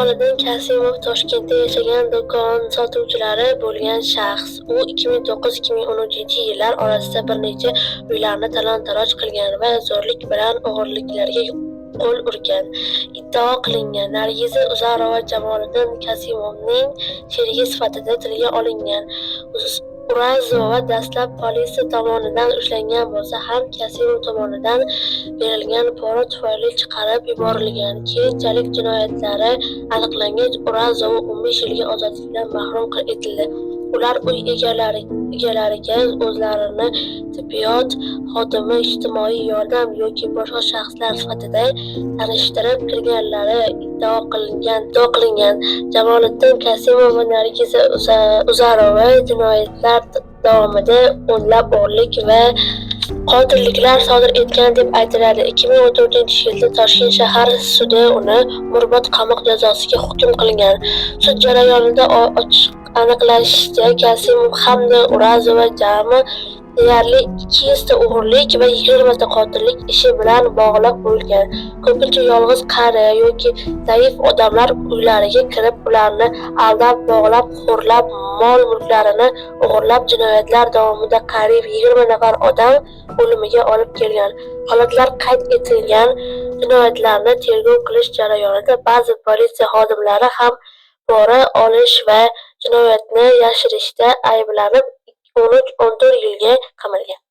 Jamoliddin Kasimov Toshkentda yashagan do'kon sotuvchilari bo'lgan shaxs. U 2009-2013 yillar orasida bir necha uylarni talon-taroj qilgan va zo'rlik bilan o'g'irliklarga qo'l urgan iddao qilingan. Nargiza Uzarova Jamoliddin Kasimovning sherigi sifatida tilga olingan. Urazova dastlab politsiya tomonidan ushlangan bo'lsa ham, Kasimov tomonidan berilgan pora tufayli chiqarib yuborilgan. Keyinchalik jinoyatlari aniqlangach, Urazova 15 yilga ozodlikdan mahrum etildi. Ular uy egalariga o'zlarini tibbiyot xodimi, ijtimoiy yordam yoki boshqa shaxslar sifatida tanishtirib kirganlari iddao qilingan. Jamoliddin Kasimov va Nargiza Uzarova jinoyatlar davomida o'nlab o'g'irlik va qotilliklar sodir etgan deb aytiladi. 2014 yilda Toshkent shahar sudi uni umrbod qamoq jazosiga hukm qilgan. Sud jarayonida aniqlanishicha, Kasimov hamda Urazova jami deyarli 200 ta o'g'irlik va 20 ta qotillik ishi bilan bog'liq bo'lgan. Ko'pincha yolg'iz qari yoki zaif odamlar uylariga kirib, ularni aldab, bog'lab, xo'rlab, mol-mulklarini o'g'irlab, jinoyatlar davomida qariyb 20 nafar odam o'limiga olib kelgan holatlar qayd etilgan. Jinoyatlarni tergov qilish jarayonida ba'zi politsiya xodimlari ham pora olish va jinoyatni yashirishda ayblanib, 13-14 yilga qamalgan.